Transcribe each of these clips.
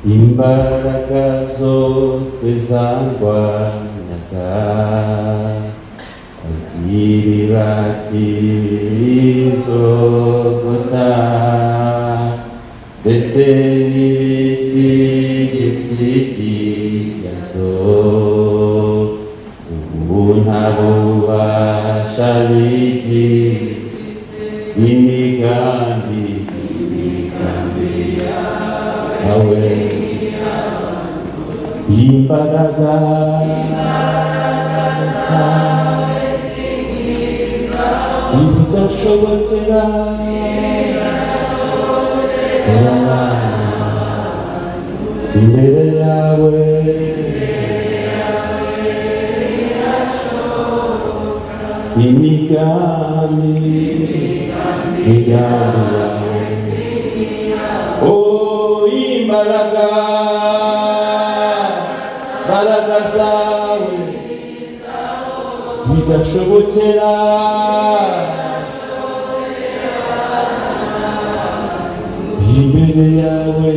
Imbaraga zose zandwanyaga ziribatira, ndetse n'ibisigisigi byazo ubu nta bubasha bigira. Imigambi yawe, imbaraga zawe, ibidashobokera abana imbere yawe. Imigambi yawe, oh, imbaraga, mbaraga zawe, bidashobokera imbere yawe.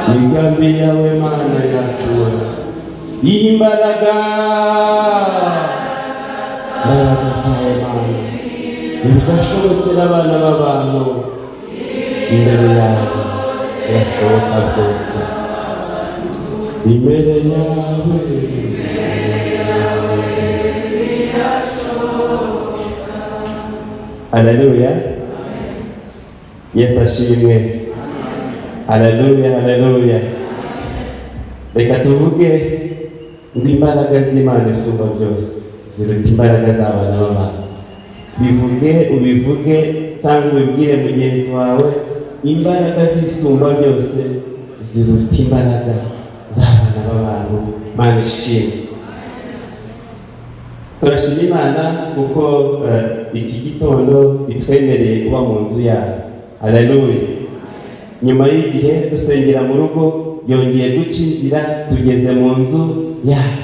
Imigambi yawe, Mana yacu we, imbaraga, mbaraga zawe, Mana, ibidashobokera abana b'abantu imbere yawe birashoboka byose, imbere yawe. Haleluya, Yesu ashimwe. Haleluya, haleluya. Reka tuvuge ngo imbaraga z'Imana isumba byose ziruta imbaraga z'abana b'abantu. Bivuge, ubivuge cyangwa ubibwire mugenzi wawe: imbaraga zisumba byose ziruta imbaraga z'abana b'abantu. Mana ishimwe. Turashima Imana kuko iki gitondo itwemereye kuba mu nzu yayo. Haleluya. Nyuma y'igihe dusengera mu rugo, yongeye guca inzira tugeze mu nzu yayo,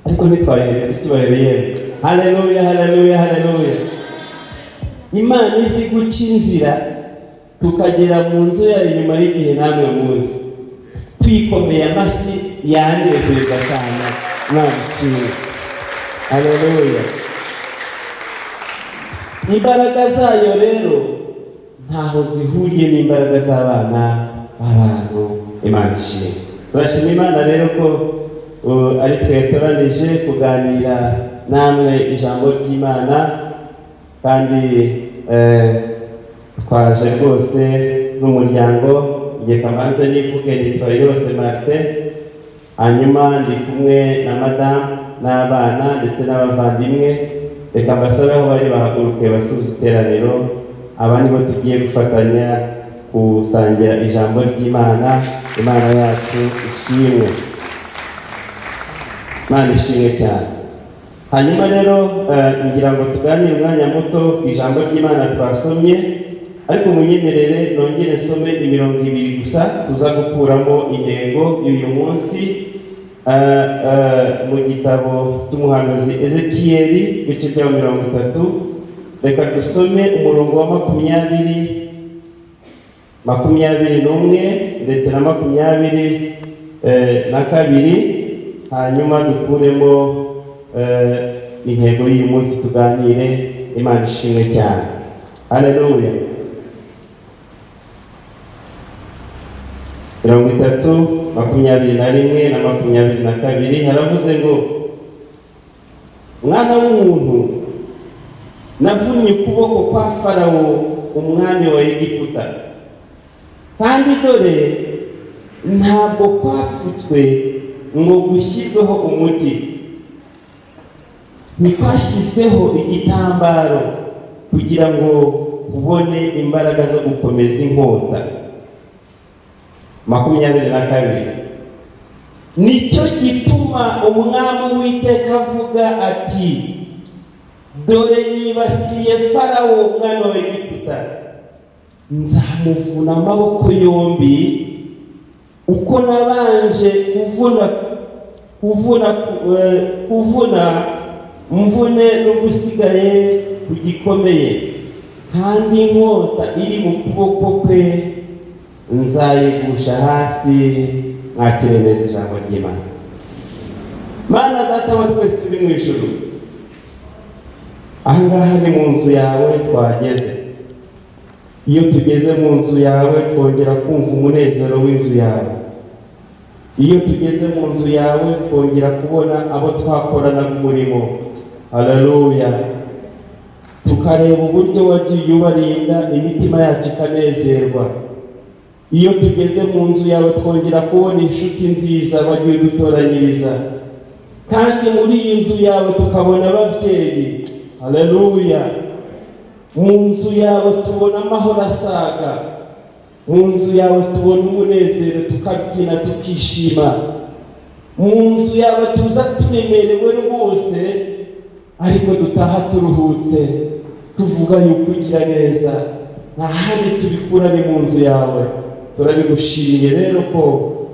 ariko ntitwayohereza icyubahiro yewe. Haleluya, haleluya, haleluya. Imana izi guca inzira tukagera mu nzu yayo nyuma y'igihe, namwe muzi tuyikomeye amashyi, yanezerwa cyane. Imana ishimwe. Haleluya. Imbaraga zayo rero ntaho zihuriye n'imbaraga z'abana b'abantu. Imana ishimwe. Turashima Imana rero ko ari twe yatoranije kuganira namwe ijambo ry'Imana, kandi twaje rwose n'umuryango. Igihe kamanze nivuge, nitwa Yose Martin, hanyuma ndi kumwe na madamu n'abana ndetse n'abavandimwe. Reka mbasabe aho bari bahaguruke basuhuza iteraniro. Aba nibo tugiye gufatanya gusangira ijambo ry'Imana. Imana yacu ishimwe, Imana ishimwe cyane. Hanyuma rero ngira ngo tuganire umwanya muto ku ijambo ry'Imana twasomye, ariko munyemerere nongere nsome imirongo ibiri gusa tuza gukuramo intego y'uyu munsi. Mu gitabo cy'umuhanuzi Ezekiyeli, ibice bya 30, reka dusome umurongo wa 20, 21 ndetse na 22, hanyuma dukuremo intego y'uyu munsi, tuganire. Imana ishimwe cyane. Haleluya. 30, 21 na 22, haravuze ngo: "Mwana w'umuntu, navunnye ukuboko kwa Farawo umwami wa Egiputa, kandi dore ntabwo kwapfutswe ngo gushyirweho umuti, ntikwashyizweho igitambaro kugira ngo kubone imbaraga zo gukomeza inkota." 22: "Nicyo gituma Umwami Uwiteka avuga ati: Dore nibasiye Farawo umwami wa Egiputa, nzamuvuna amaboko yombi uko nabanje kuvuna Mvune n'ugusigaye ku gikomeye, kandi inkota iri mu kuboko kwe nzayigusha hasi. Mwakire neza ijambo ry'Imana. Mana Data wa twese uri mu ijuru, ahangaha ni mu nzu yawe twageze. Iyo tugeze mu nzu yawe, twongera kumva umunezero w'inzu yawe. Iyo tugeze mu nzu yawe, twongera kubona abo twakoranaga umurimo. Haleluya! Tukareba uburyo wagiye ubarinda, imitima yacu ikanezerwa. Iyo tugeze mu nzu yawe, twongera kubona inshuti nziza wagiye udutoranyiriza, kandi muri iyi nzu yawe tukabona ababyeyi. Haleluya! Mu nzu yawe tubona amahoro asaga, mu nzu yawe tubona umunezero, tukabyina, tukishima. Mu nzu yawe tuza turemerewe rwose, ariko dutaha turuhutse, tuvuga yuko ugira neza. Nta handi tubikura, ni mu nzu yawe. Turabigushimiye rero ko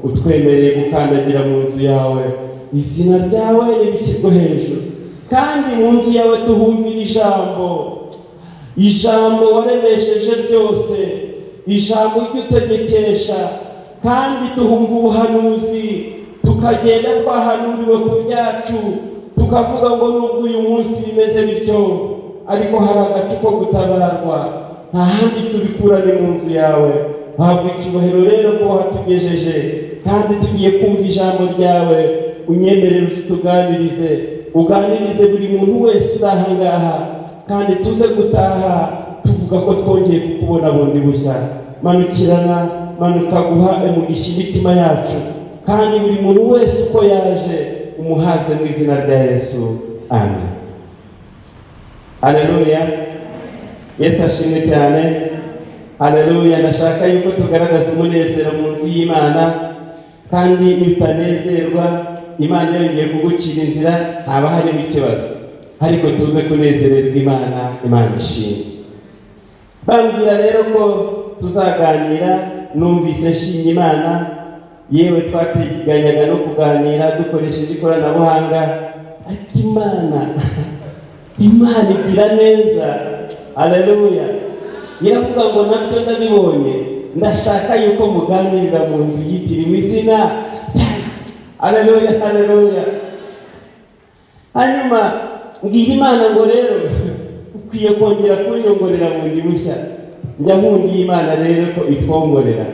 utwemereye gukandagira mu nzu yawe. Izina ryawe nirishyirwe hejuru, kandi mu nzu yawe tuhumvira ijambo, ijambo waremesheje byose, ijambo ry'utegekesha, kandi tuhumva ubuhanuzi, tukagenda twahanuriwe ku byacu, tukavuga ngo nubwo uyu munsi bimeze bityo, ariko hari agacu ko gutabarwa. Nta handi tubikura, ni mu nzu yawe. Habwa icyubahiro rero ko wahatugejeje, kandi tugiye kumva ijambo ryawe. Unyemerere utuganirize, uganirize buri muntu wese uri aha ngaha, kandi tuze gutaha tuvuga ko twongeye kukubona bundi bushya. Manukirana, manuka guha umugisha imitima yacu, kandi buri muntu wese uko yaje umuhaze, mu izina rya Yesu, amen. Haleluya! Yesu ashimwe cyane. Haleluya! Ndashaka yuko tugaragaza umunezero mu nzu y'Imana, kandi nitanezerwa Imana yongeye kugucira inzira, haba harimo ikibazo, ariko tuze kunezererwa Imana. Imana ishimwe. Bambwira rero ko tuzaganira, numvise nshimye Imana. Yewe, twateganyaga no kuganira dukoresheje ikoranabuhanga, ariko Imana igira neza. Haleluya! Iravuga ngo nabyo ndabibonye, ndashaka yuko muganirira mu nzu yitiriwe izina. Haleluya, haleluya! Hanyuma mbwira Imana ngo rero ukwiye kongera kunyongorera bundi bushya. Njya nkundiye Imana rero ko itwongorera,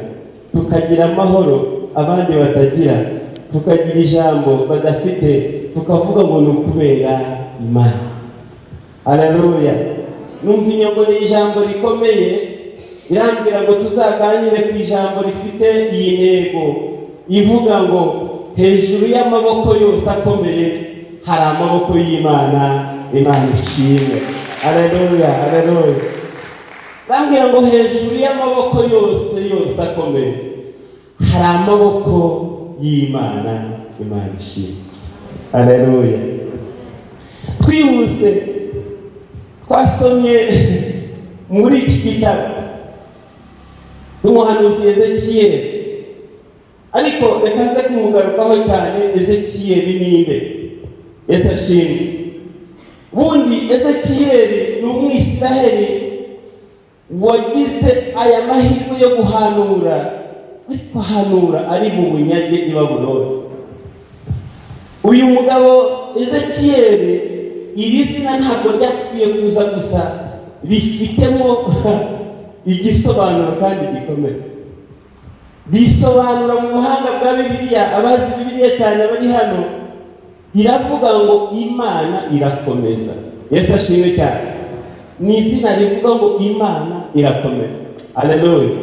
tukagira amahoro abandi batagira, tukagira ijambo badafite, tukavuga ngo ni ukubera Imana. Haleluya! Numva inyongoreye ijambo rikomeye, irambwira ngo tuzaganire ku ijambo rifite iyi ntego ivuga ngo hejuru y'amaboko yose akomeye hari amaboko y'Imana. Imana ishimwe. Haleluya, haleluya! Bambwira ngo hejuru y'amaboko yose yose akomeye hari amaboko y'Imana. Imana ishimwe. Haleluya! Twihuse, twasomye muri iki gitabo n'umuhanuzi Ezekiyeli, ariko reka nze kumugarukaho cyane. Ezekiyeli ninde? Yesu ashimwe. Bundi Ezekiyeli ni Umwisiraheli wagize aya mahirwe yo guhanura, ariko ahanura ari mu bunyage i Babuloni. Uyu mugabo Ezekiyeli, iri zina ntabwo ryapfuye kuza gusa, rifitemo igisobanuro kandi gikomeye. Bisobanura mu buhanga bwa Bibiliya, abazi Bibiliya cyane bari hano, iravuga ngo Imana irakomeza. Yesu ashimwe cyane. Ni izina rivuga ngo Imana irakomeza. Aleluya!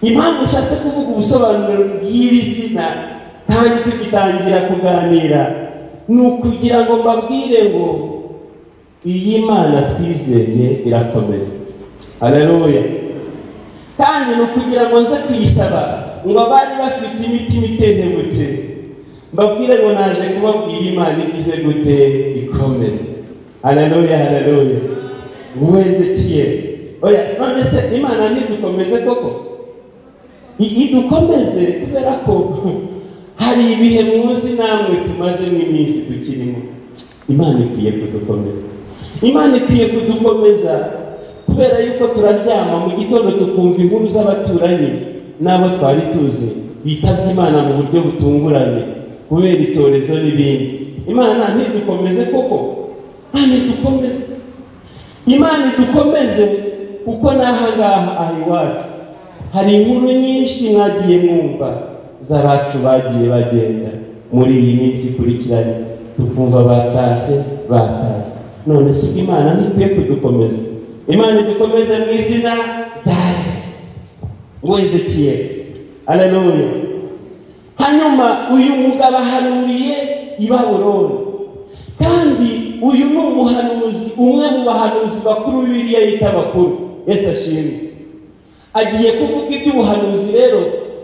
Impamvu ushatse kuvuga ubusobanuro bw'iri zina kandi tugitangira kuganira, ni ukugira ngo mbabwire ngo iyi Mana twizeye irakomeza. Aleluya! Kandi ni ukugira ngo nze kuyisaba ngo abari bafite imitima itentebutse, mbabwire ngo naje kubabwira Imana igize gute? Ikomeza. Aleluya, aleluya! Nguwo Ezekiyeli. Oya, none se Imana ntidukomeze koko? Idukomeze, kubera ko hari ibihe muzi namwe tumazemo iminsi tukirimo. Imana ikwiye kudukomeza, Imana ikwiye kudukomeza, kubera yuko turaryama mu gitondo tukumva inkuru z'abaturanyi n'abo twari tuzi bitabye Imana mu buryo butunguranye kubera icyorezo n'ibindi. Imana ntidukomeze koko? Imana idukomeze, Imana idukomeze, kuko n'aha ngaha aha iwacu hari inkuru nyinshi mwagiye mwumva z'abacu bagiye bagenda muri iyi minsi ikurikiranye, tukumva batashye, batashye. None si ubwo Imana ntikwiye kudukomeza? Imana idukomeze mu izina rya Yesu. Ngo Ezekiyeli, aleluya. Hanyuma uyu mugabo ahanuriye i Babuloni, kandi uyu ni umuhanuzi, umwe mu bahanuzi bakuru Bibiliya yita bakuru. Yesu ashimwe. Agiye kuvuga iby'ubuhanuzi rero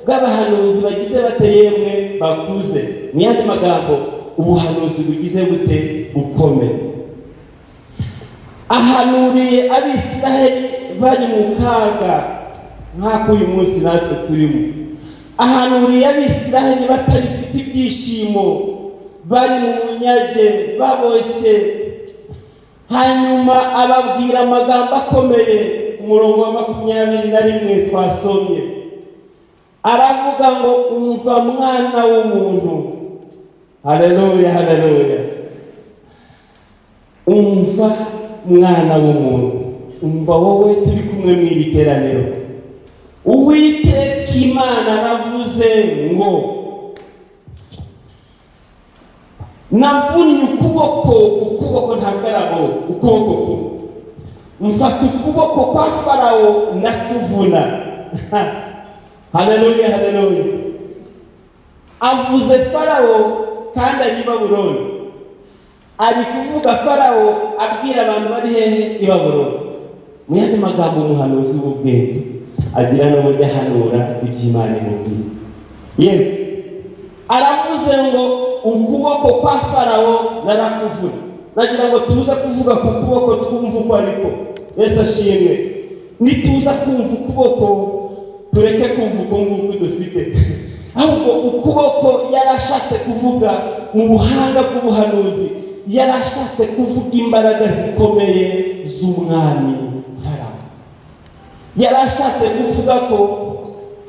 bw'abahanuzi bagize bate yemwe? Bakuze. Mu yandi magambo, ubuhanuzi bugize bute? Bukomeye. Ahanuriye Abisiraheli bari mu kaga nk'ako uyu munsi natwe turimo. Ahanuriye Abisiraheli batabifite ibyishimo, bari mu bunyage, baboshye. Hanyuma ababwira amagambo akomeye. Ku murongo wa 21 twasomye, aravuga ngo: "Umva mwana w'umuntu." Haleluya, haleluya. Umva mwana w'umuntu, umva wowe turi kumwe mu iri teraniro. Uwiteka Imana aravuze ngo: "Navunnye ukuboko." Ukuboko ntabwo ari amaboko, ukuboko kumwe. "Mfata ukuboko kwa Farawo ndakuvuna." Haleluya, haleluya. Avuze Farawo kandi ari i Babuloni. Ari kuvuga Farawo abwira abantu bari hehe? I Babuloni. Mu yandi magambo, umuhanuzi w'ubwenge agira n'uburyo ahanura iby'Imana imubwiye. Yewe, aravuze ngo: "Ukuboko kwa Farawo narakuvuna." Nagira ngo tuze kuvuga ku kuboko, twumve uko ariko. Yesu ashimwe. Nituza kumva ukuboko, tureke kumva uko nguko dufite, ahubwo ukuboko yarashatse kuvuga mu buhanga bw'ubuhanuzi, yarashatse kuvuga imbaraga zikomeye z'umwami Farawo. Yarashatse kuvuga ko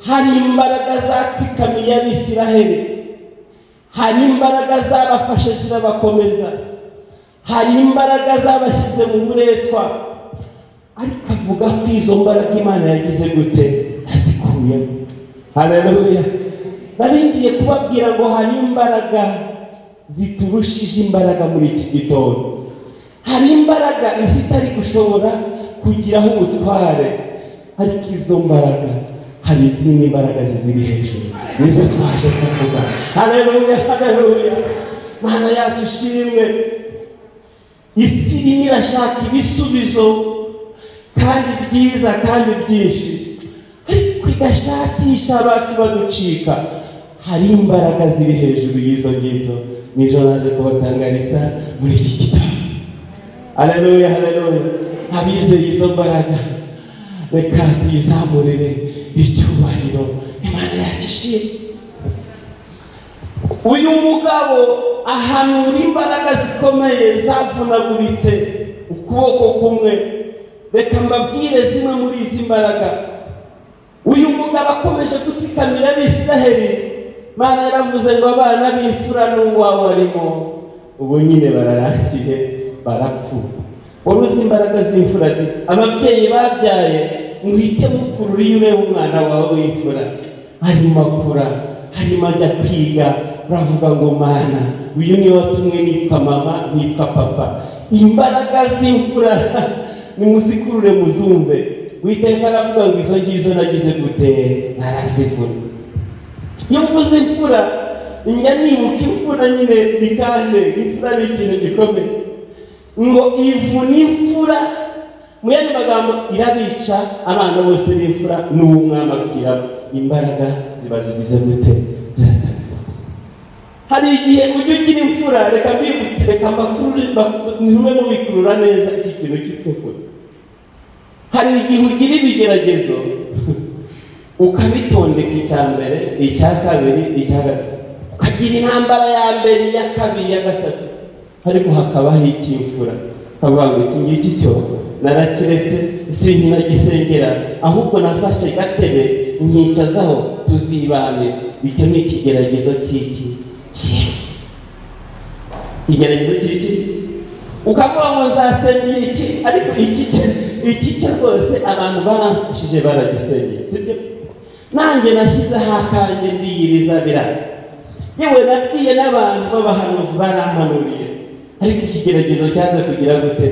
hari imbaraga zatsikamiye Abisiraheli, hari imbaraga zabafashe zirabakomeza, hari imbaraga zabashyize mu buretwa. Ariko avuga ko izo mbaraga Imana yagize gute? Yazikuyemo. Haleluya. Nari ngiye kubabwira ngo hari imbaraga ziturushije imbaraga muri iki gitondo. Hari imbaraga izitari gushobora kugiraho ubutware, ariko izo mbaraga, hari izindi mbaraga ziziri hejuru, nizo twaje kuvuga. Haleluya, haleluya. Mana yacu ishimwe. Isi irimo irashaka ibisubizo kandi byiza kandi byinshi, ariko igashakisha abacu baducika. Hari imbaraga ziri hejuru y'izo ngizo, nizo naje kubatangariza muri iki gitondo. Haleluya, haleluya. Abizeye izo mbaraga, reka tuyizamurire icyubahiro. Imana yacu ishimwe. Uyu mugabo ahanura imbaraga zikomeye zavunaguritse ukuboko kumwe. Reka mbabwire zimwe muri izi mbaraga. Uyu mugabo akomeje gutsikamira Abisiraheli, Mana yaravuze ngo: "Abana b'imfura n'uwawe arimo ubu nyine bararangiye, barapfuye." Wari uzi imbaraga z'imfura? Ababyeyi babyaye, muhite mukurura. Iyo ureba umwana wawe w'imfura arimo akura, arimo ajya kwiga, uravuga ngo: "Mana, uyu niwe watumwe nitwa mama, nitwa papa." Imbaraga z'imfura nimuzikurure muzumve. Witeka aravuga ngo: "Izo ngizo nagize gute? Narazivuna." Iyo mvuze imfura, njya nibuka imfura nyine bikande. Imfura ni ikintu gikomeye. Ngo ivuna imfura, mu yandi magambo irabica, abana bose b'imfura n'uwo mwami apfiramo. Imbaraga ziba zigize gute? Ziratanga. Hari igihe ujya ugira imfura. Reka mbibutse, reka mbakurure, ntube mubikurura neza iki kintu cyitwa imfura. Hari igihe ugira ibigeragezo ukabitondeka, icya mbere, icya kabiri, icya gatatu, ukagira intambara ya mbere, iya kabiri, iya gatatu. Ariko hakabaho icy'imfura, kavuga ngo iki ngiki cyo narakiretse, sinkinagisengera, ahubwo nafashe gatebe nkicazaho tuzibane. Icyo ni ikigeragezo cy'iki? Cy'imfura. Ikigeragezo cy'iki? Ukavuga ngo nzasengera iki, ariko iki cyo, iki cyo rwose abantu baramfashije, baragisengeye, sibyo? Nanjye nashyizeho akanjye, ndiyiriza, biranga. Yewe, nabwiye n'abantu b'abahanuzi, barampanuriye, ariko ikigeragezo cyaza kugira gute?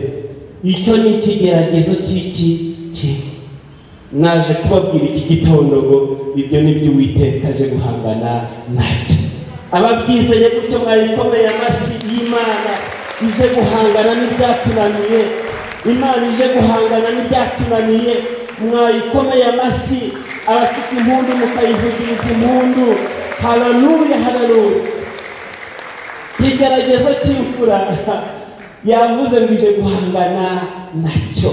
Icyo ni ikigeragezo cy'iki? Cy'imfura. Naje kubabwira iki gitondo ngo ibyo ni byo Uwiteka aje guhangana nabyo. Ababyizeye gutyo, mwayikomeye amashyi y'Imana ije guhangana n'ibyatunaniye. Imana ije guhangana n'ibyatunaniye, mwayikomeye amashyi. Abafite impundu mukayivugiriza impundu. Haleluya, haleluya! Ikigeragezo cy'imfura yavuze ngo ije guhangana nacyo.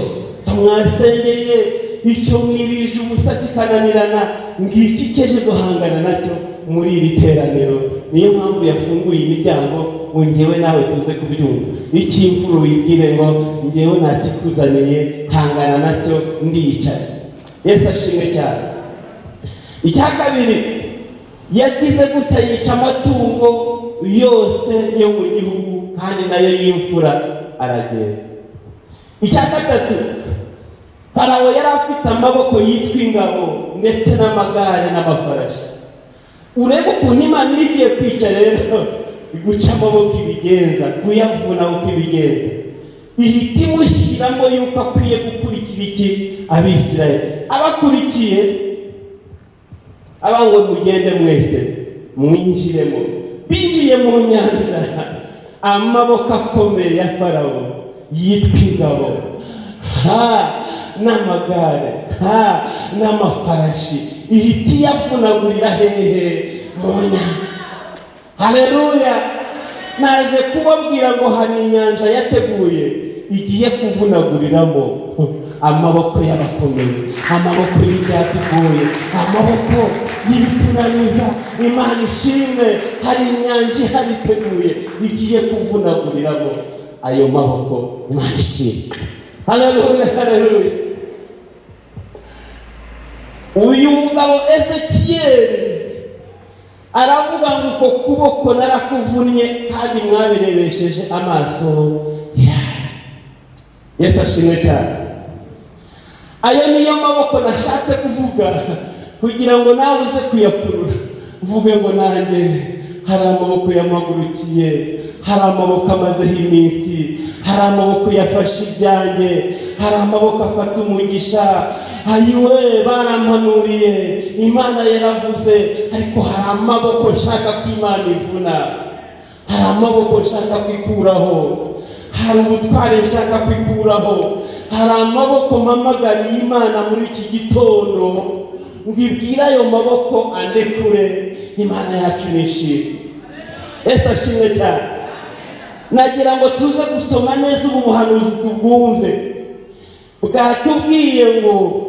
Mwasengeye icyo, mwirije ubusa, kikananirana, ngiki cyeje guhangana nacyo muri iri teraniro. Niyo mpamvu yafunguye imiryango ngo ngewe nawe tuze kubyumva. Icy'imfura wibwire ngo ngewe nakikuzaniye, hangana nacyo, ndiyicara. Yesu ashimwe cyane. Icya kabiri, yagize gutya yica amatungo yose yo mu gihugu, kandi nayo y'imfura, aragenda. Icya gatatu, Farawo yari afite amaboko yitwa ingabo, ndetse n'amagare n'amafarashi. Urebe ukuntu Imana iyo igiye kwica rero, guca amaboko ibigenza, kuyavuna uko ibigenza, ihita imushyiramo yuko akwiye gukurikira iki? Abisirayeli. Abakurikiye aba ngo mugende mwese mwinjiremo. Binjiye mu nyanja, amaboko akomeye ya Farawo yitwa ingabo ha n'amagare ha n'amafarashi, ihita iyavunagurira hehe? Mu nyanja. Haleluya! Naje kubabwira ngo hari inyanja yateguye igiye kuvunaguriramo amaboko y'abakomeye, amaboko y'ibyatugoye, amaboko y'ibitunaniza. Imana ishimwe, hari inyanja ihari iteguye igiye kuvunaguriramo ayo maboko. Imana ishimwe. Haleluya, haleluya! Uyu mugabo Ezekiyeli aravuga ngo uko kuboko narakuvunnye, kandi mwabirebesheje amaso yanyu. Yesu ashimwe cyane. Ayo niyo maboko nashatse kuvuga kugira ngo nawe uze kuyakurura, mvuge ngo nanjye hari amaboko yamagurukiye, hari amaboko amazeho iminsi, hari amaboko yafashe ibyanjye, hari amaboko afata umugisha. Ayiwe, barampanuriye, Imana yaravuze, ariko hari amaboko nshaka ko Imana ivuna, hari amaboko nshaka kwikuraho, hari ubutware nshaka kwikuraho, hari amaboko mpamagariye Imana muri iki gitondo ngo ibwire ayo maboko andekure. Imana yacu nishimwe. Ese ashimwe cyane. Nagira ngo tuze gusoma neza ubu buhanuzi tubwumve. Bwatubwiye ngo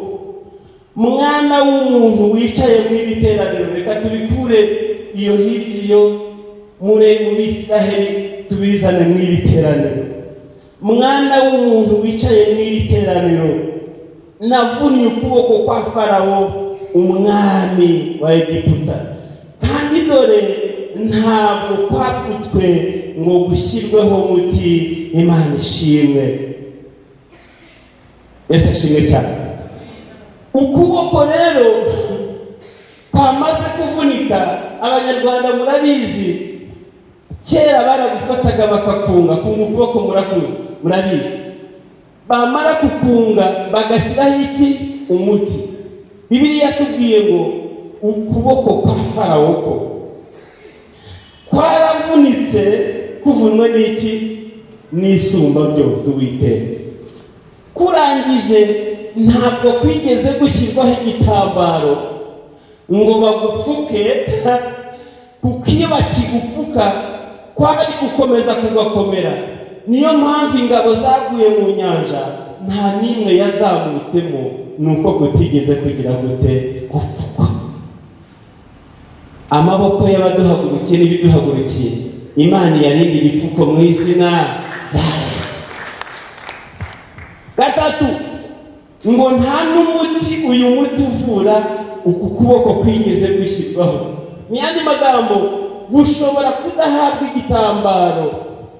mwana w'umuntu wicaye mu iri teraniro, reka tubikure iyo hirya iyo muri mu Bisiraheli, tubizane mu iri teraniro. Mwana w'umuntu wicaye mu iri teraniro, navunnye ukuboko kwa Farawo umwami wa Egiputa, kandi dore ntabwo kwapfutswe ngo gushyirweho umuti. Imana ishimwe. Yesu ashimwe cyane. Ukuboko rero kwamaze kuvunika, Abanyarwanda murabizi, kera baragufataga bakakunga. Kunga ukuboko murakuzi, murabizi. Bamara kukunga bagashyiraho iki? Umuti. Bibiliya yatubwiye ngo ukuboko kwa Farawo ko kwaravunitse. Kuvunwe n'iki? N'Isumba byose, Uwiteka. Kurangije ntabwo kwigeze gushyirwaho igitambaro ngo bagupfuke, kuko iyo bakigupfuka kwari gukomeza kugakomera. Niyo mpamvu ingabo zaguye mu nyanja nta n'imwe yazamutsemo, ni uko kutigeze kugira gute? Gupfukwa. Amaboko y'abaduhagurukiye n'ibiduhagurukiye. Imana yarinde ibipfuko mu izina rya Yesu. Gatatu, ngo nta n'umuti uyu muti uvura uku kuboko kwigeze gushyirwaho. Mu yandi magambo, gushobora kudahabwa igitambaro,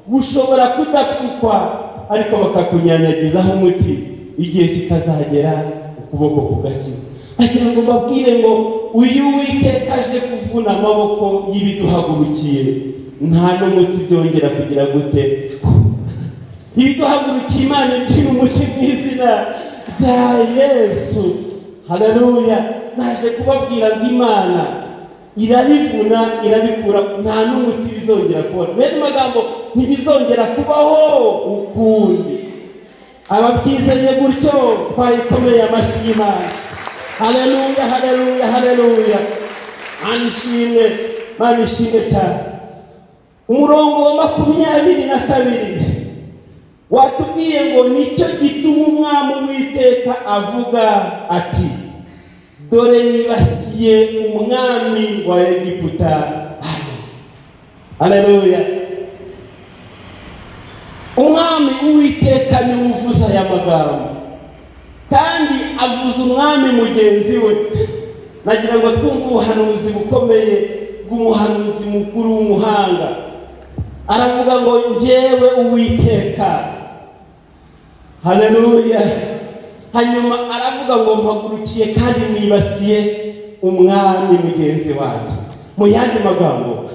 gushobora kudapfukwa, ariko bakakunyanyagizaho umuti, igihe kikazagera ukuboko kugakira. Agira ngo mbabwire ngo uyu Witeka aje kuvuna amaboko y'ibiduhagurukiye, nta n'umuti byongera kugira gute. Ibiduhagurukiye, Imana icira umuti mu izina rya Yesu. Haleluya! Naje kubabwira ngo Imana irabivuna, irabikura, nta n'umuti bizongera kubona. Bene magambo, ntibizongera kubaho ukundi. Ababyizeye gutyo twayikomeye amashyi y'Imana. Haleluya, haleluya, haleluya! Mana ishimwe, Mana ishimwe cyane. Umurongo wa 22 watubwiye ngo nicyo gituma Umwami Uwiteka avuga ati: "Dore nibasiye umwami wa Egiputa." Haleluya! Umwami Uwiteka niwe uvuze aya magambo, kandi avuze umwami mugenzi we. Nagira ngo twumve ubuhanuzi bukomeye bw'umuhanuzi mukuru w'umuhanga. Aravuga ngo: "Njyewe Uwiteka." Haleluya! Hanyuma aravuga ngo: "Mpagurukiye kandi mwibasiye umwami mugenzi wanjye." Mu yandi magambo,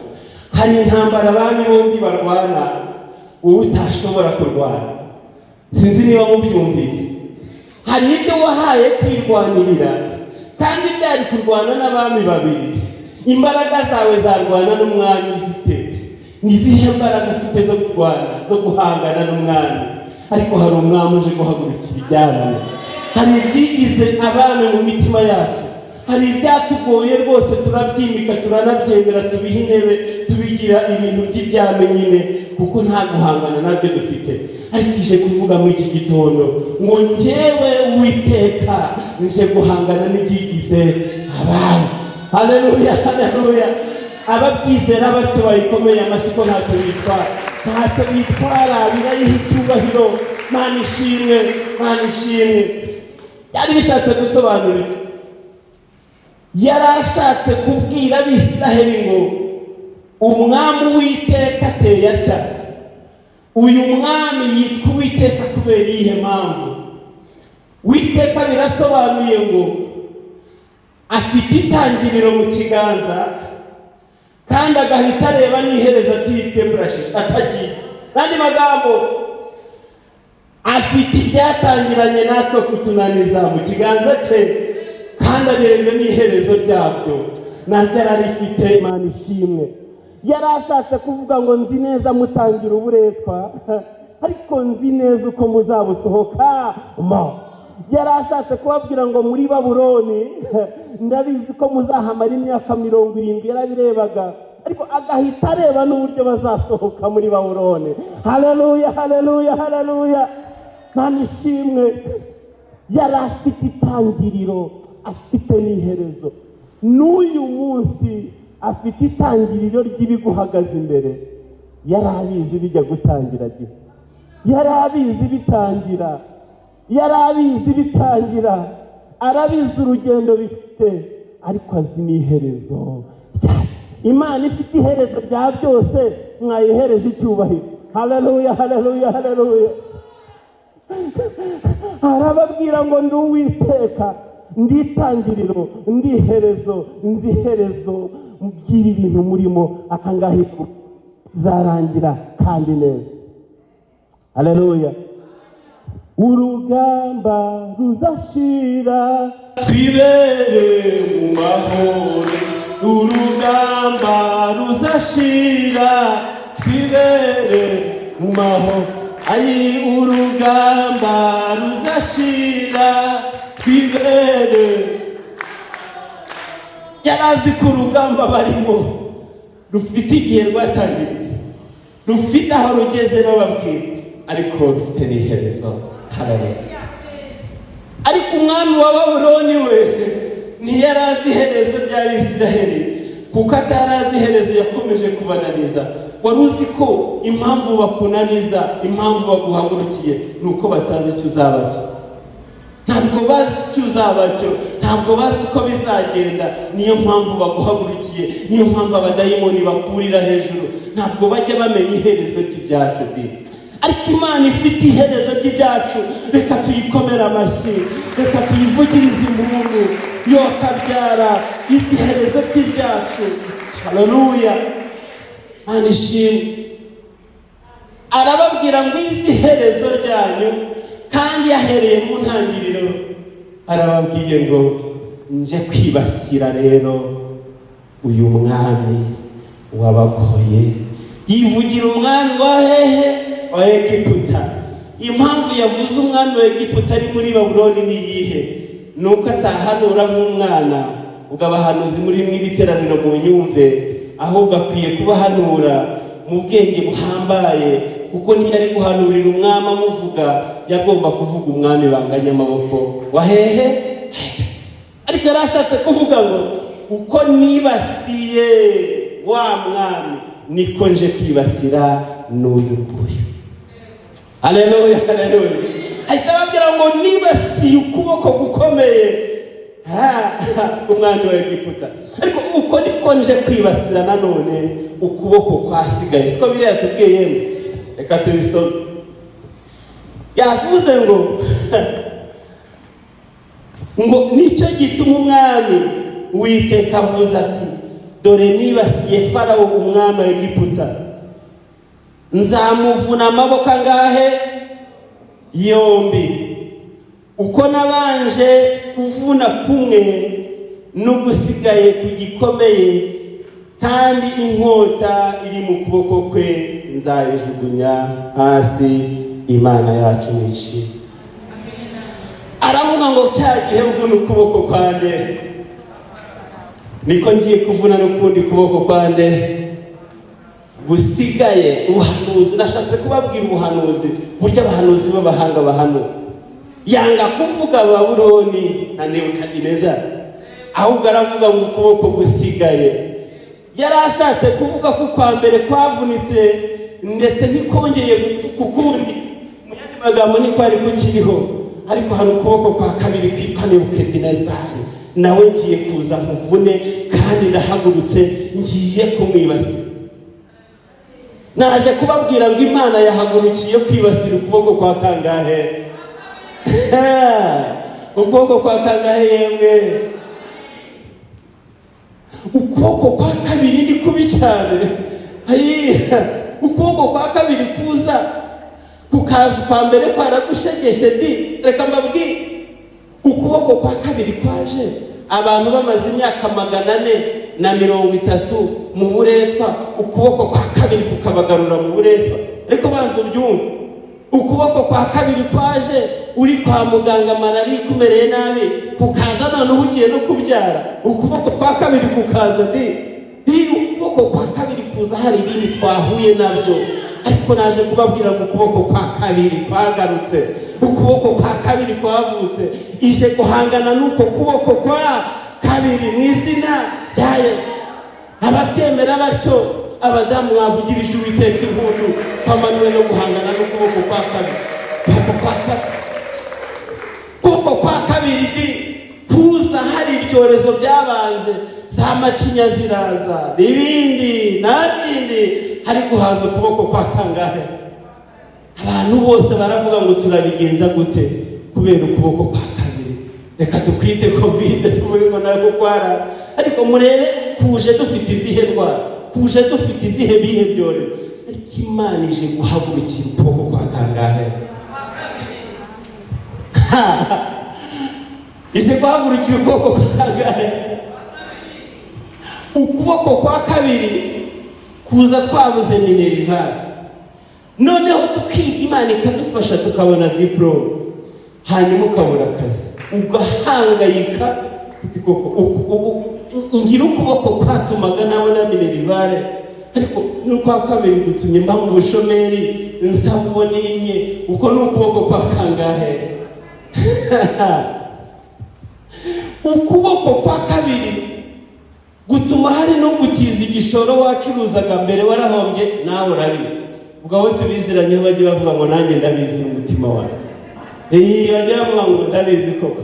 hari intambara abami bombi barwana, wowe utashobora kurwana. Sinzi niba mubyumvise. Hari ibyo wahaye kwirwanirira, kandi byari kurwana n'abami babiri. Imbaraga zawe zarwana n'umwami zite? Ni izihe mbaraga ufite zo kurwana, zo guhangana n'umwami? Ariko hari umwami uje guhagurukira ibyami. Hari ibyigize abami mu mitima yacu, hari ibyatugoye rwose, turabyimika, turanabyemera, tubiha intebe, tubigira ibintu by'ibyami nyine, kuko nta guhangana nabyo dufite. Ariko ije kuvuga muri iki gitondo ngo: "Njyewe Uwiteka nje guhangana n'ibyigize abami." Haleluya, haleluya! Ababyizera batyo bayikomeye amashyi, ko ntacyo bitwara, ntacyo bitwara, birayiha icyubahiro. Mana ishimwe, Mana ishimwe. Byari bishatse gusobanura iki? Yari ashatse kubwira Abisiraheli ngo Umwami Uwiteka ateye atya. Uyu mwami yitwa Uwiteka kubera iyihe mpamvu? Uwiteka birasobanuye ngo afite itangiriro mu kiganza, kandi agahita areba n'iherezo atiteburashije, atagiye. N'andi magambo, afite ibyatangiranye natwe kutunaniza mu kiganza cye, kandi areba n'iherezo ryabyo, naryo ararifite. Imana ishimwe. Yari ashatse kuvuga ngo: "Nzi neza mutangira uburetwa, ariko nzi neza uko muzabusohoka mo." Yari ashatse kubabwira ngo: "Muri Babuloni ndabizi ko muzahamara imyaka 70." Yarabirebaga, ariko agahita areba n'uburyo bazasohoka muri Babuloni. Haleluya, haleluya, haleluya! Mana ishimwe. Yari afite itangiriro, afite n'iherezo. N'uyu munsi afite itangiriro ry'ibiguhagaze imbere. Yari abizi bijya gutangira gihe, yari abizi bitangira, yari abizi bitangira, arabizi urugendo bifite, ariko azi n'iherezo ryayo. Imana ifite iherezo rya byose, mwayihereje icyubahiro. Haleluya, haleluya, haleluya! Arababwira ngo: "Ndi Uwiteka, ndi itangiriro, ndi iherezo, nzi iherezo mbwira ibintu murimo ahangaha bizarangira kandi neza." Haleluya! Urugamba ruzashira, twibere mu mahoro. Urugamba ruzashira, twibere mu mahoro. Ari urugamba ruzashira, twibere. Yari azi ko urugamba barimo rufite igihe rwatangiriye, rufite aho rugeze bababwira, ariko rufite n'iherezo. Haleluya! Ariko umwami wa Babuloni we ntiyari azi iherezo ry'Abisiraheli. Kuko atari azi iherezo, yakomeje kubananiza. Wari uzi ko impamvu bakunaniza, impamvu baguhagurukiye, ni uko batazi icyo uzaba cyo? Ntabwo bazi icyo uzaba cyo, ntabwo bazi ko bizagenda. Niyo mpamvu baguhagurukiye, niyo mpamvu abadayimoni bakurira hejuru. Ntabwo bajya bamenya iherezo ry'ibyacu di. Ariko Imana ifite iherezo ry'ibyacu. Reka tuyikomere amashyi, reka tuyivugirize impundu. Yo kabyara, izi iherezo ry'ibyacu. Haleluya, Imana ishimwe. Arababwira ngo izi iherezo ryanyu, kandi yahereye mu ntangiriro. Arababwiye ngo nje kwibasira rero uyu mwami wabagoye. Yivugira umwami wa hehe? Wa Egiputa. Impamvu yavuze umwami wa Egiputa ari muri Babuloni ni iyihe? Ni uko atahanura nk'umwana. Ubwo abahanuzi muri mwe iteraniro mu nyumve, ahubwo akwiye kubahanura mu bwenge buhambaye, kuko ntiyari guhanurira umwami amuvuga, yagomba kuvuga umwami banganya amaboko wa hehe? Ariko yari ashatse kuvuga ngo uko nibasiye wa mwami, niko nje kwibasira n'uyu nguyu. Haleluya, haleluya. Ahita ababwira ngo nibasiye ukuboko gukomeye umwami wa Egiputa, ariko uko niko nje kwibasira nanone ukuboko kwasigaye. Siko biriya tubwiyemo? Reka tubisome. Yavuze ngo nicyo gituma umwami Uwiteka avuze ati: "Dore nibasiye Farawo umwami wa Egiputa, nzamuvuna amaboko angahe? Yombi. Uko nabanje kuvuna kumwe n'ugusigaye ku gikomeye, kandi inkota iri mu kuboko kwe nzayijugunya hasi." Imana yacu nishimwe. Aravuga ngo cya gihe mvuna ukuboko kwande, niko ngiye kuvuna n'ukundi kuboko kwande gusigaye. Ubuhanuzi, nashatse kubabwira ubuhanuzi, buryo abahanuzi b'abahanga bahanura. Yanga kuvuga Babuloni na Nebukadinezari, ahubwo aravuga ngo ukuboko gusigaye. Yari ashatse kuvuga ko kwa mbere kwavunitse, ndetse ntikongeye gupfuka ukundi. Mu yandi magambo, ntikwari kukiriho. Ariko hari ukuboko kwa kabiri kwitwa Nebukadinezari, nawe ngiye kuza nkuvune, kandi ndahagurutse ngiye kumwibasira. Naje kubabwira ngo Imana yahagurukiye kwibasira ukuboko kwa kangahe? Ukuboko kwa kangahe yemwe? Ukuboko kwa kabiri ni kubi cyane. Ukuboko kwa kabiri kuza kukaza kwa mbere kwaragushegeshe di. Reka mbabwire, ukuboko kwa kabiri kwaje abantu bamaze imyaka 430 mu buretwa, ukuboko kwa kabiri kukabagarura mu buretwa. Ariko banza ubyumve, ukuboko kwa kabiri kwaje uri kwa muganga, malariya ikumereye nabi, kukaza noneho ugiye no kubyara. Ukuboko kwa kabiri kukaza di di. Ukuboko kwa kabiri kuza hari ibindi twahuye nabyo. Ariko naje kubabwira ngo ukuboko kwa kabiri kwagarutse, ukuboko kwa kabiri kwavutse, ije guhangana n'uko kuboko kwa kabiri mu izina rya Yesu. Ababyemera batyo, abadamu mwavugirije Uwiteka impundu, kwamanuwe no guhangana n'ukuboko kwa kabiri. Ukuboko kwa kabiri, ukuboko kwa kabiri di, kuza hari ibyorezo byabanje, za macinya ziraza, ibindi n'ibindi, hari guhaza ukuboko kwa kangahe? Abantu bose baravuga ngo turabigenza gute kubera ukuboko kwa kabiri? Reka tukwite COVID, tuvuge ngo ntabwo kwara. Ariko murebe, kuje dufite izihe ndwara, kuje dufite izihe bihe byorezo? Ariko Imana ije guhagurukira ukuboko kwa kangahe? Ije guhagurukira ukuboko kwa kangahe? Ukuboko kwa kabiri kuza twabuze minerval, noneho tukiga, Imana ikadufasha tukabona diporome, hanyuma ukabura akazi, ugahangayika uti koko ngira ukuboko kwatumaga nabona minerval, ariko n'ukwa kabiri gutumye mba mu bushomeri, nsaba uwo nimye. Uko ni ukuboko kwa kangahe? Ukuboko kwa kabiri. Gutuma hari n'ugutiza igishoro wacuruzaga mbere warahombye, nawe urabizi. Ubwo abo tubiziranyeho bajye bavuga ngo nanjye ndabizi mu mutima wawe. Iyi bajya bavuga ngo ndabizi koko.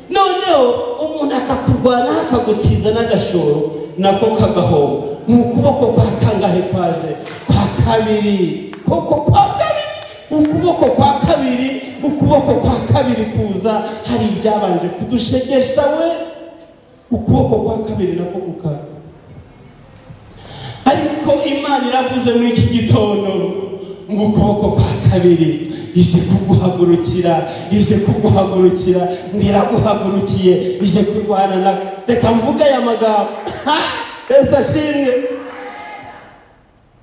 Noneho umuntu akakurwanaho, akagutiza n'agashoro nako kagahomba. Ni ukuboko kwa kangahe kwaje? Kwa kabiri koko, kwa kabiri, ukuboko kwa kabiri. Ukuboko kwa kabiri kuza hari ibyabanje kudushegesha we, ukuboko kwa kabiri nako kukaza. Ariko Imana iravuze muri iki gitondo ngo ukuboko kwa kabiri ije kuguhagurukira, ije kuguhagurukira, ngo iraguhagurukiye, ije kurwana na. Reka mvuge aya magambo. Ese ashimwe.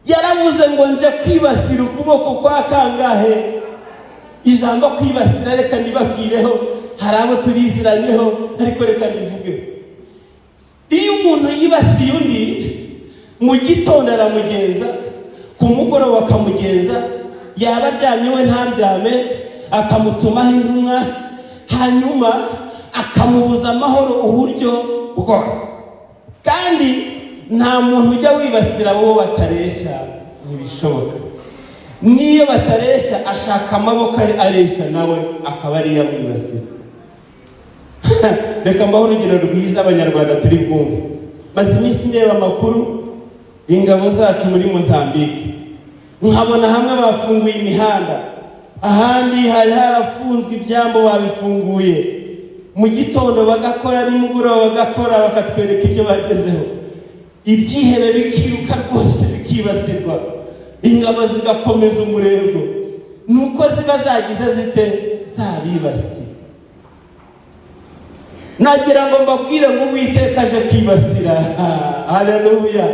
Yaravuze ngo nje kwibasira ukuboko kwa kangahe? Ijambo kwibasira, reka ndibabwireho, hari abo turiziranyeho, ariko reka ndivugeho. Iyo umuntu yibasiye undi, mu gitondo aramugenza, ku mugoroba akamugenza, yaba aryamye we ntaryame, akamutumaho intumwa, hanyuma akamubuza amahoro uburyo bwose. Kandi nta muntu ujya wibasira abo batareshya, ntibishoboka. Niyo batareshya, ashaka amaboko areshya nawe akaba ariyo amwibasira. Reka mbaho urugero rwiza Abanyarwanda turi bwumve. Maze iminsi ndeba amakuru, ingabo zacu muri Mozambique, nkabona hamwe bafunguye imihanda, ahandi hari harafunzwe ibyambu babifunguye. Mu gitondo bagakora, nimugoroba bagakora, bakatwereka ibyo bagezeho. Ibyihebe bikiruka rwose, bikibasirwa, ingabo zigakomeza umurego. Nuko ziba zagize zite? Zabibasiye. Nagira ngo mbabwire ngo Uwiteka aje kwibasira. Haleluya!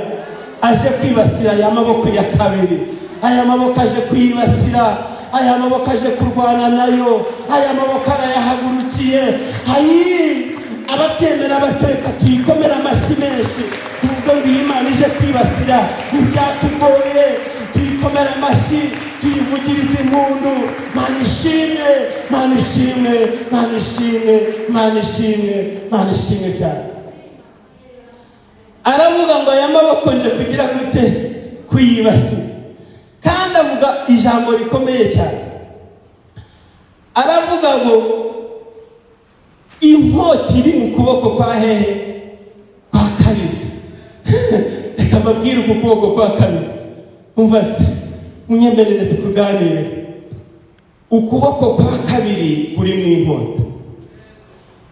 Aje kwibasira aya maboko ya kabiri. Aya maboko aje kwibasira, aya maboko aje kurwana nayo, aya maboko arayahagurukiye. Hayi, ababyemera bateka tuyikomere amashyi menshi. Ubwo ngo iyi Imana ije kwibasira ibyatugoye, tuyikomere amashyi, tuyivugirize impundu. Mana ishimwe, Mana ishimwe, Mana ishimwe, Mana ishimwe, Mana ishimwe cyane. Aravuga ngo aya maboko nje kugira gute? Kuyibasira. Kandi avuga ijambo rikomeye cyane, aravuga ngo inkota iri mu kuboko kwa hehe? Kwa kabiri. Reka mbabwire, uku kuboko kwa kabiri, umva se, munyemerere tukuganire. Ukuboko kwa kabiri kuri mu inkota.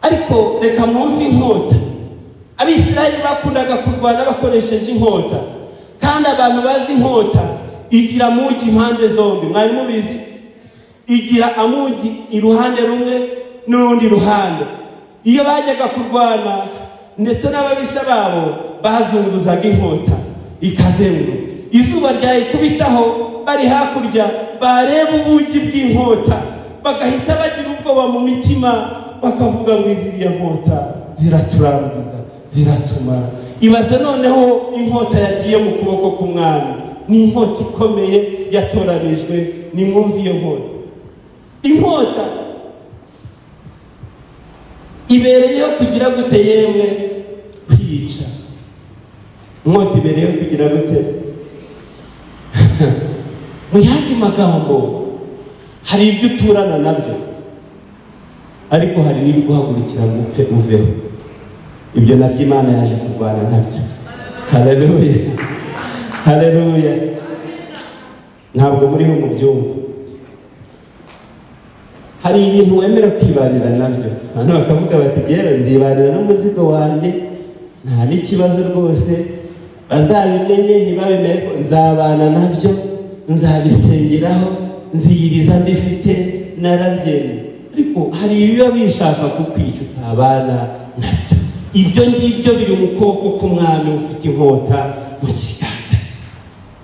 Ariko reka mwumve inkota. Abisirayeli bakundaga kurwana bakoresheje inkota, kandi abantu bazi inkota igira amugi impande zombi. Mwari mubizi? Igira amugi iruhande rumwe n'urundi ruhande. Iyo bajyaga kurwana ndetse n'ababisha babo, bazunguzaga inkota ikazenguruka, izuba ryayikubitaho bari hakurya, bareba ubugi bw'inkota bagahita bagira ubwoba mu mitima, bakavuga ngo iziriya nkota ziraturangiza, ziratumara. Ibaze noneho inkota yagiye mu kuboko k'umwami, ni inkota ikomeye yatoranijwe. Nimwumve iyo nkota. Inkota ibereyeho kugira gute yemwe? Kwica. Inkota ibereyeho kugira gute? Mu yandi magambo, hari ibyo uturana nabyo, ariko hari n'ibiguhagurukira ngo upfe uveho. Ibyo nabyo Imana yaje kurwana nabyo. Haleluya, haleluya! Ntabwo muriho mubyumva. Hari ibintu wemera kwibanira nabyo, abantu bakavuga bati yewe nzibanira n'umuzigo wanjye, nta n'ikibazo rwose, bazabimenye ntibabimenye ko nzabana nabyo, nzabisengeraho, nziyiriza mbifite, narabyemeye. Ariko hari ibiba bishaka kukwica utabana nabyo. Ibyo ngibyo biri mu kuboko k'umwami ufite inkota mu kiganza cye.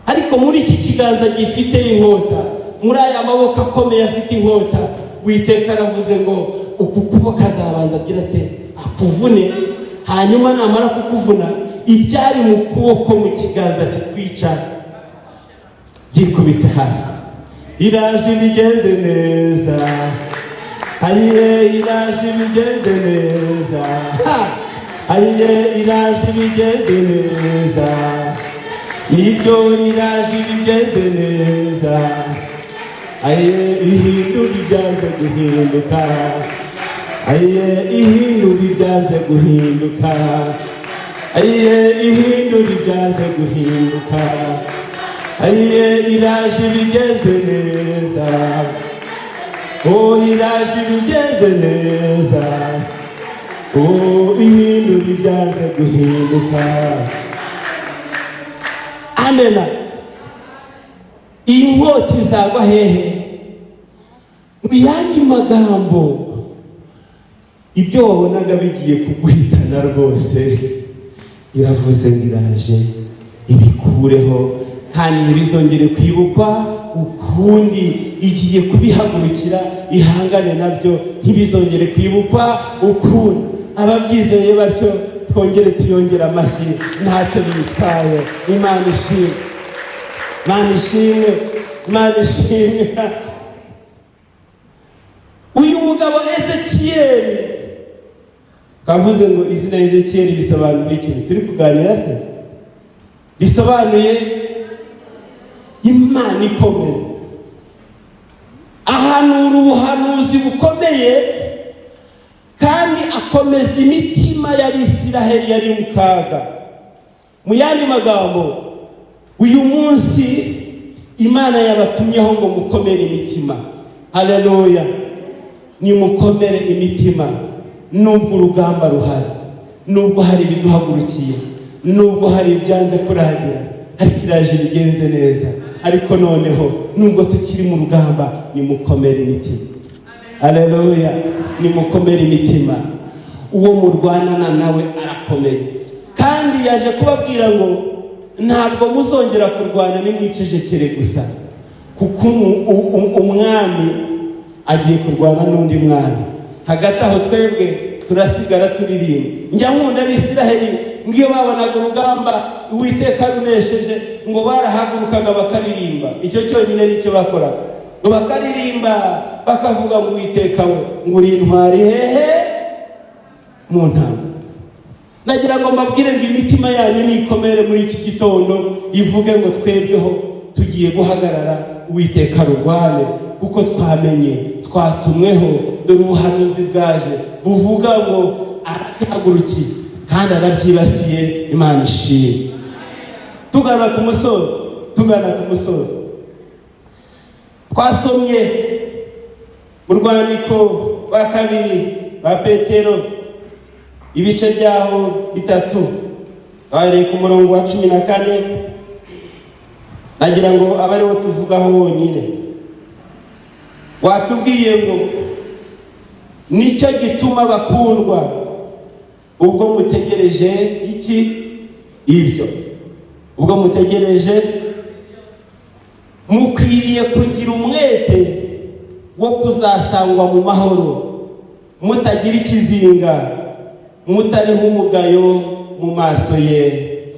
Ariko muri iki kiganza gifite inkota, muri aya maboko akomeye afite inkota, Witeka aravuze ngo uku kuboko azabanza agira ate? Akuvune. Hanyuma namara kukuvuna, ibyari mu kuboko, mu kiganza kitwica byikubita hasi. Iraje ibigenze neza. Ayiye, iraje ibigenze neza. Ha! Ayiye, iraje ibigenze neza. Nibyo, iraje ibigenze neza. Ayiye, ihindura ibyanze guhinduka. Ayiye, ihindura ibyanze guhinduka. Ayiye, ihindura ibyanze guhinduka. Ayiye, iraje ibigenze neza. Oh, iraje ibigenze neza. Oh, ihindura ibyanze guhinduka. Amena. Iyi nkota izagwa hehe? Mu yandi magambo, ibyo wabonaga bigiye kuguhitana rwose, iravuze ngo iraje ibikureho kandi ntibizongere kwibukwa ukundi. Igiye kubihagurukira, ihangane nabyo, ntibizongere kwibukwa ukundi. Ababyizeye batyo, twongere tuyongere amashyi. Ntacyo bitwaye. Imana ishimwe, Imana ishimwe, Imana ishimwe. Uyu mugabo Ezekiyeli kavuze ngo izina Ezekiyeli bisobanura ikintu turi kuganira se? Bisobanuye Imana ikomeza. Ahanura ubuhanuzi bukomeye kandi akomeza imitima y'Abisiraheli yari mu kaga. Mu yandi magambo, uyu munsi Imana yabatumyeho ngo mukomere imitima. Haleluya! Nimukomere imitima, nubwo urugamba ruhari, nubwo hari ibiduhagurukiye, nubwo hari ibyanze kurangira, ariko iraje bigenze neza. Ariko noneho nubwo tukiri mu rugamba, nimukomere imitima. Haleluya! Nimukomere imitima. Uwo murwanana nawe arakomeye, kandi yaje kubabwira ngo ntabwo muzongera kurwana, nimwicecekere gusa, kuko umwami agiye kurwana n'undi mwami. Hagati aho twebwe turasigara turirimba. Njya nkunda Abisiraheli, ngo iyo babonaga urugamba Uwiteka runesheje, ngo barahagurukaga bakaririmba. Icyo cyonyine nicyo bakoraga, ngo bakaririmba, bakavuga ngo: "Uwiteka we, ngo uri intwari hehe mu ntambara." Nagira ngo mbabwire ngo imitima yanyu nikomere muri iki gitondo, ivuge ngo twebweho tugiye guhagarara, Uwiteka rurwane, kuko twamenye twatumweho. Dore ubuhanuzi bwaje buvuga ngo arabihagurukiye kandi arabyibasiye. Imana ishimwe. Tugana ku musozo, tugana ku musozo, twasomye mu rwandiko rwa kabiri rwa Petero, ibice byaho bitatu, twahereye ku murongo wa 14. Nagira ngo abe ariwo tuvugaho wonyine. Watubwiye ngo: "Nicyo gituma, bakundwa, ubwo mutegereje iki ibyo, ubwo mutegereje, mukwiriye kugira umwete wo kuzasangwa mu mahoro, mutagira ikizinga, mutariho umugayo mu maso ye."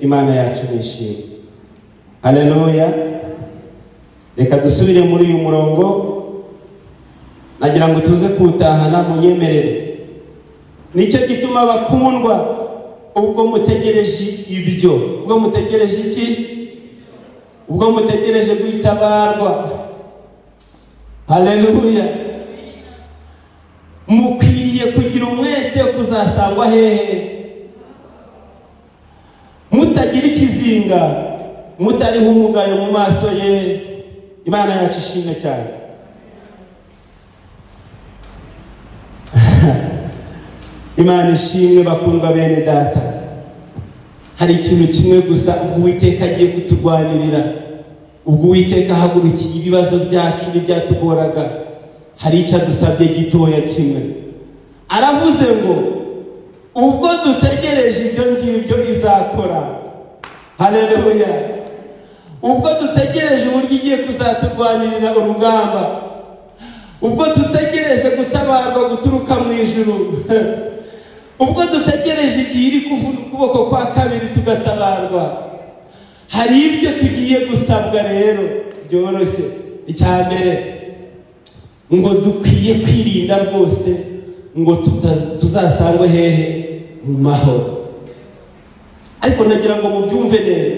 Imana yacu nishimwe. Haleluya! Reka dusubire muri uyu murongo, nagira ngo tuze kuwutahana, munyemerere. Nicyo gituma, bakundwa, ubwo mutegereje ibyo, ubwo mutegereje iki? Ubwo mutegereje guhitabarwa, haleluya, mukwiriye kugira umwete wo kuzasangwa hehe? Mutagira ikizinga, mutariho umugayo mu maso ye. Imana yacu ishimwe cyane. Imana ishimwe. Bakundwa bene data, hari ikintu kimwe gusa. Ubwo Uwiteka agiye kuturwanirira, ubwo Uwiteka ahagurukiye ibibazo byacu n'ibyatugoraga, hari icyo adusabye gitoya kimwe. Aravuze ngo ubwo dutegereje ibyo ngibyo izakora, haleluya, ubwo dutegereje uburyo igiye kuzaturwanirira urugamba, ubwo dutegereje gutabarwa guturuka mu ijuru, ubwo dutegereje igihe iri kuvuna ukuboko kwa kabiri tugatabarwa, hari ibyo tugiye gusabwa rero byoroshye. Icya mbere, ngo dukwiye kwirinda rwose ngo tuzasangwe hehe? Mu mahoro. Ariko ndagira ngo mubyumve neza.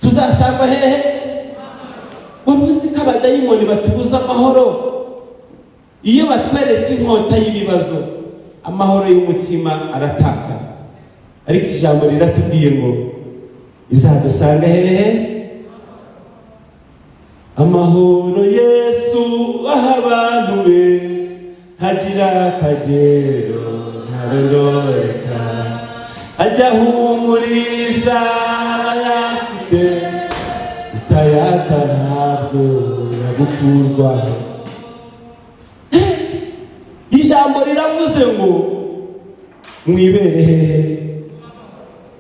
Tuzasangwa hehe? Wari uzi ko abadayimoni batubuza amahoro? Iyo batweretse inkota y'ibibazo, amahoro y'umutima aratakara. Ariko ijambo riratubwiye ngo izadusanga hehe? Amahoro Yesu aha abantu be ntagira akagero, ntarondoreka, ajya ahumuriza abayafite, utayata ntabwo yagukurwaho. Ijambo riravuze ngo mwibere hehe?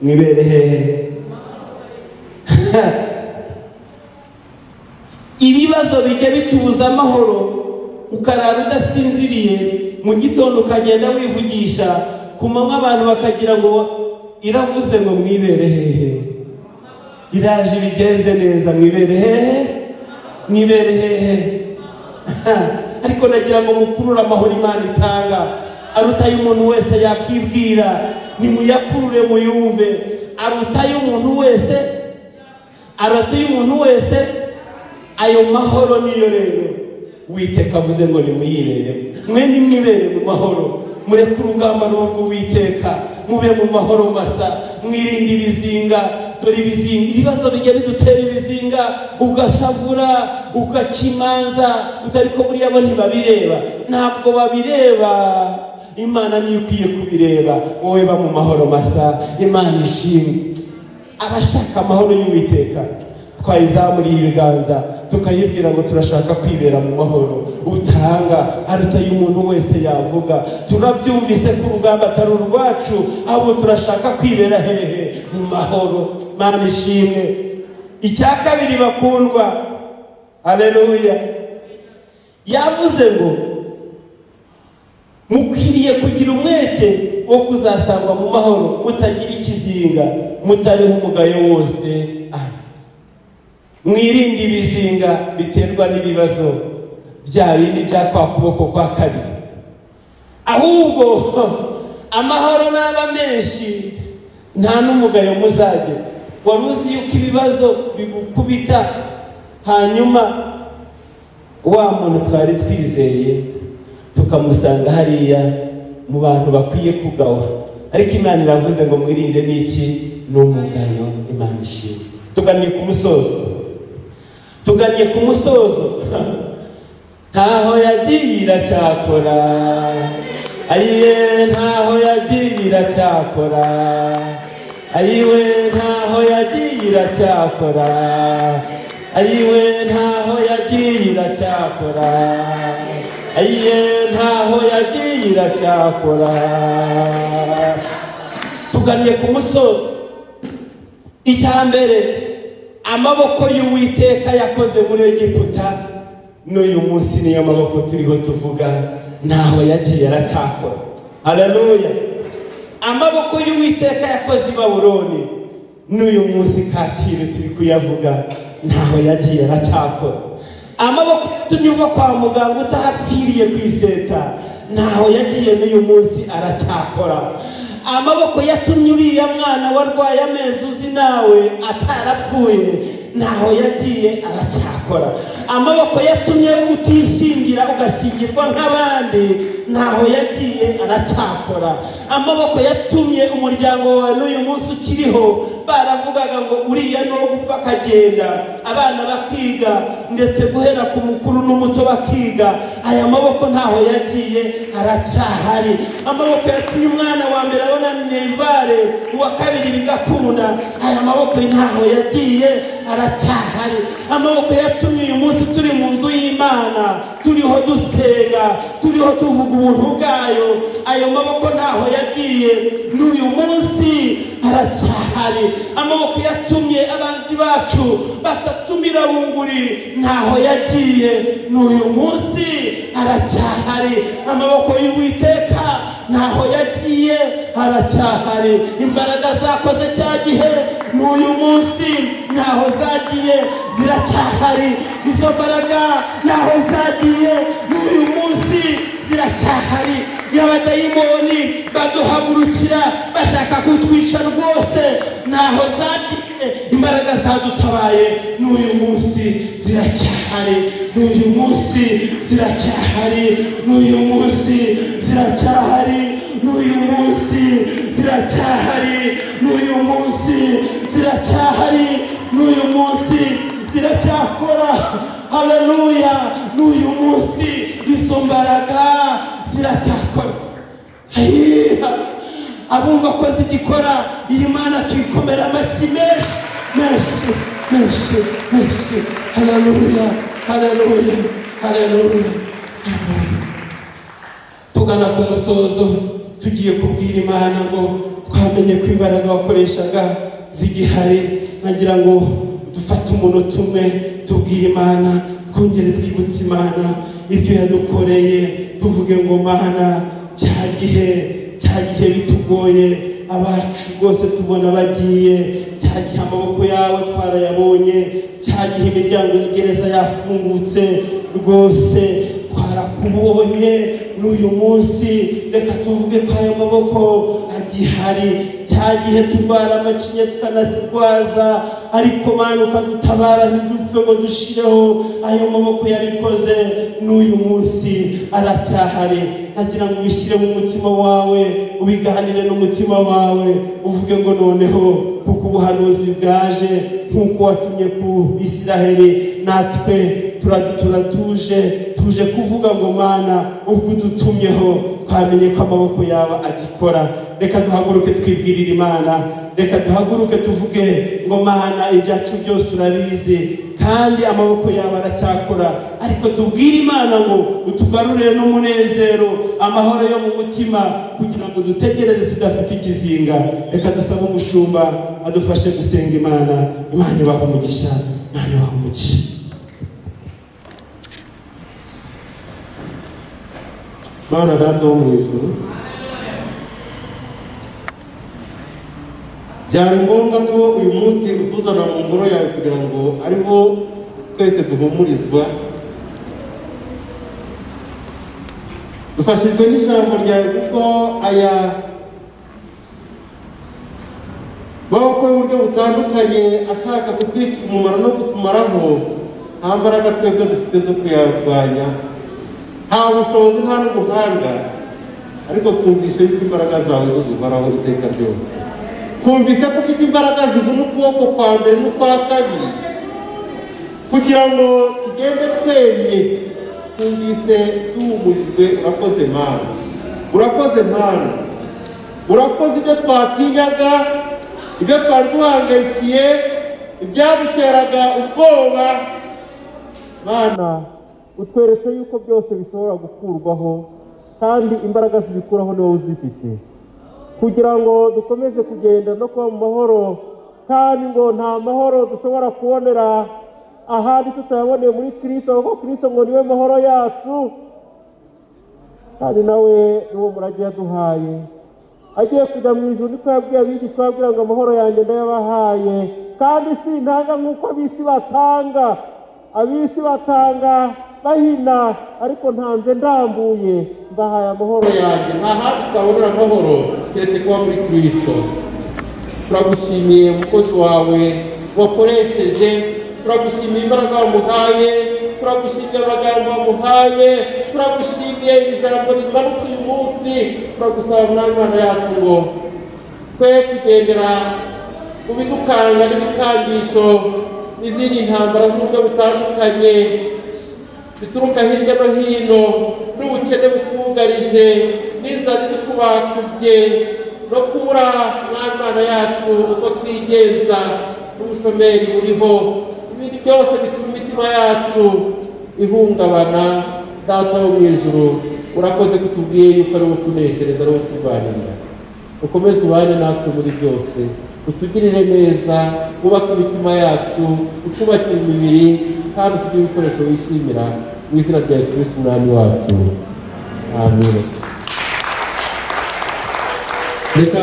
Mwibere hehe? Ibibazo bijya bitubuza amahoro, ukarara udasinziriye, mu gitondo ukagenda wivugisha, ku manywa abantu bakagira ngo iravuze ngo mwibere hehe? Iraje ibigenze neza. Mwibere hehe? Mwibere hehe? Ariko nagira ngo mukurure amahoro Imana itanga, aruta y'umuntu wese yakibwira. Nimuyakurure muyumve, aruta y'umuntu wese, aruta y'umuntu wese. Ayo mahoro niyo rero Uwiteka avuze ngo nimuyibere. Mwe nimwibere mu mahoro, mureke urugamba n'urw'Uwiteka, mube mu mahoro masa, mwirinde ibizinga. Dore ibizinga, ibibazo bijya bidutera ibizinga, ugashavura, ugaca imanza utari ko buriya bo ntibabireba. Ntabwo babireba, Imana niyo ikwiye kubireba. Wowe ba mu mahoro masa. Imana ishimwe. Abashaka amahoro y'Uwiteka, twayizamuriye ibiganza tukayibwira ngo turashaka kwibera mu mahoro utanga, aruta y'umuntu wese yavuga. Turabyumvise ko urugamba atari urwacu, ahubwo turashaka kwibera hehe? Mu mahoro. Mana ishimwe. Icya kabiri bakundwa, aleluya, yavuze ngo mukwiriye kugira umwete wo kuzasangwa mu mahoro, mutagira ikizinga, mutariho umugayo wose. Mwirinde ibizinga biterwa n'ibibazo, bya bindi bya kwa kuboko kwa kabiri. Ahubwo amahoro naba menshi, nta n'umugayo muzagira. Wari uzi yuko ibibazo bigukubita, hanyuma wa muntu twari twizeye tukamusanga hariya mu bantu bakwiye kugawa? Ariko Imana iravuze ngo mwirinde n'iki? N'umugayo. Imana ishimwe. Tugannye ku musozo, tugannye ku musozo. Ntaho yagiye, iracyakora. Ayiye, ntaho yagiye, iracyakora. Ayiwe, ntaho yagiye, iracyakora. Ayiwe, ntaho yagiye, iracyakora. Ayiye, ntaho yagiye, iracyakora. Tugannye ku musozo. Icya mbere, amaboko y'Uwiteka yakoze muri Egiputa, n'uyu munsi niyo maboko turiho tuvuga. Ntaho yagiye, aracyakora. Haleluya. Amaboko y'Uwiteka yakoze i Babuloni, n'uyu munsi Kacyiru turi kuyavuga. Ntaho yagiye, aracyakora. Amaboko yatumye uva kwa muganga utahapfiriye ku iseta, ntaho yagiye, n'uyu munsi aracyakora. Amaboko yatumye uriya mwana warwaye amezi uzi nawe atarapfuye, ntaho yagiye, aracyakora. Amaboko yatumye utishingira ugashyingirwa nk'abandi, ntaho yagiye, aracyakora. Amaboko yatumye umuryango wawe n'uyu munsi ukiriho, baravugaga ngo uriya ni uwo gupfa akagenda, abana bakiga, ndetse guhera ku mukuru n'umuto bakiga, aya maboko ntaho yagiye, aracyahari. Amaboko yatumye umwana wa mbere abona minerval, uwa kabiri bigakunda, aya maboko ntaho yagiye, aracyahari. Amaboko yatumye uyu munsi turi mu nzu y'Imana, turiho dusenga, turiho tuvuga ubuntu bwayo, ayo maboko ntaho yagiye, n'uyu munsi aracyahari. Amaboko yatumye abanzi bacu batatumira bunguri, ntaho yagiye, n'uyu munsi aracyahari. Amaboko y'Uwiteka ntaho yagiye, aracyahari. Imbaraga zakoze cya gihe, n'uyu munsi ntaho zagiye, ziracyahari. Izo mbaraga ntaho zagiye, n'uyu munsi ziracyahari. Y'abadayimoni baduhagurukira bashaka kutwica rwose, ntaho zagiye. Imbaraga zadutabaye n'uyu munsi ziracyahari, n'uyu munsi ziracyahari, n'uyu munsi ziracyahari, n'uyu munsi ziracyahari, n'uyu munsi ziracyahari, n'uyu munsi ziracyakora. Haleluya! N'uyu munsi izo mbaraga ziracyakora. Ayiha, abumva ko zigikora, iyi Mana tuyikomera amashyi menshi, menshi, menshi, menshi. Haleluya, haleluya, haleluya! Tugana ku musozo, tugiye kubwira Imana ngo twamenye ko imbaraga wakoreshaga zigihari. Nagira ngo dufate umunota umwe tubwire Imana, twongere twibutse Imana ibyo yadukoreye, tuvuge ngo: "Mana, cya gihe, cya gihe bitugoye, abacu rwose tubona bagiye, cya gihe amaboko yawe twarayabonye, cya gihe imiryango y'igereza yafungutse, rwose twarakubonye. N'uyu munsi reka tuvuge ko ayo maboko agihari. Cya gihe turwara amacinya tukanazirwaza, ariko Mana ukadutabara ntidupfe ngo dushireho, ayo maboko yabikoze n'uyu munsi aracyahari." Nagira ngo ubishyire mu mutima wawe, ubiganire n'umutima wawe, uvuge ngo: "Noneho kuko ubuhanuzi bwaje, nk'uko watumye ku Isiraheli, natwe turatuje, tuje kuvuga ngo: Mana, ubwo udutumyeho, twamenye ko amaboko yawe agikora." Reka duhaguruke twibwirire Imana. Reka duhaguruke tuvuge ngo: "Mana, ibyacu byose urabizi, kandi amaboko yawe aracyakora." Ariko tubwire Imana ngo utugarurire n'umunezero, amahoro yo mu mutima, kugira ngo dutegereze tudafite ikizinga. Reka dusabe umushumba adufashe gusenga Imana. Imana ibaha umugisha, Imana ibaha umugisha. Mana Data wo mu ijuru, byari ngombwa ko uyu munsi utuzana mu ngoro yawe kugira ngo ariho twese duhumurizwa. Dufashijwe n'ijambo ryawe, kuko aya maboko y'uburyo butandukanye ashaka kutwica umumaro no kutumaraho, nta mbaraga twebwe dufite zo kuyarwanya, nta bushobozi, nta n'ubuhanga, ariko twumvise yuko imbaraga zawe zo zihoraho iteka ryose. Twumvise ko ufite imbaraga zivuna ukuboko kwa mbere n'ukwa kabiri kugira ngo tugende twemye. Twumvise duhumurijwe. Urakoze Mana, urakoze Mana, urakoze. Ibyo twatinyaga, ibyo twari duhangayikiye, ibyaduteraga ubwoba, Mana, utweretse yuko byose bishobora gukurwaho, kandi imbaraga zibikuraho ni wowe uzifite, kugira ngo dukomeze kugenda no kuba mu mahoro. Kandi ngo nta mahoro dushobora kubonera ahandi tutayaboneye muri Kirisito, kuko Kirisito ngo niwe mahoro yacu, kandi nawe niwo murage yaduhaye agiye kujya mu ijuru. Niko yabwiye abigishwa, ababwira ngo: "Amahoro yanjye ndayabahaye, kandi sintanga nk'uko ab'isi batanga. Ab'isi batanga bahina, ariko ntanze ndambuye, mbahaye amahoro yanjye." Nta handi twabonera amahoro keretse kuba muri Kirisito. Turagushimiye umukozi wawe wakoresheje, turagushimiye imbaraga wamuhaye, turagushimiye amagambo wamuhaye, turagushimiye iri jambo rimanutse uyu munsi. Turagusaba, Mwami Imana yacu, ngo twe kugendera mu bidukanga n'ibikangisho n'izindi ntambara z'uburyo butandukanye zituruka hirya no hino, n'ubukene butwugarije, n'inzara idukubakubye, no kubura, Mwami Imana yacu, uko twigenza, n'ubushomeri buriho, ibindi byose bituma imitima yacu ihungabana. Data wo mu ijuru, urakoze ko utubwiye yuko ari wowe utuneshereza, ari wowe uturwanirira. Ukomeze ubane natwe muri byose, utugirire neza, wubake imitima yacu, utwubakire imibiri, kandi ufite ibikoresho wishimira, mu izina rya Yesu Kristo Umwami wacu, amen. Reka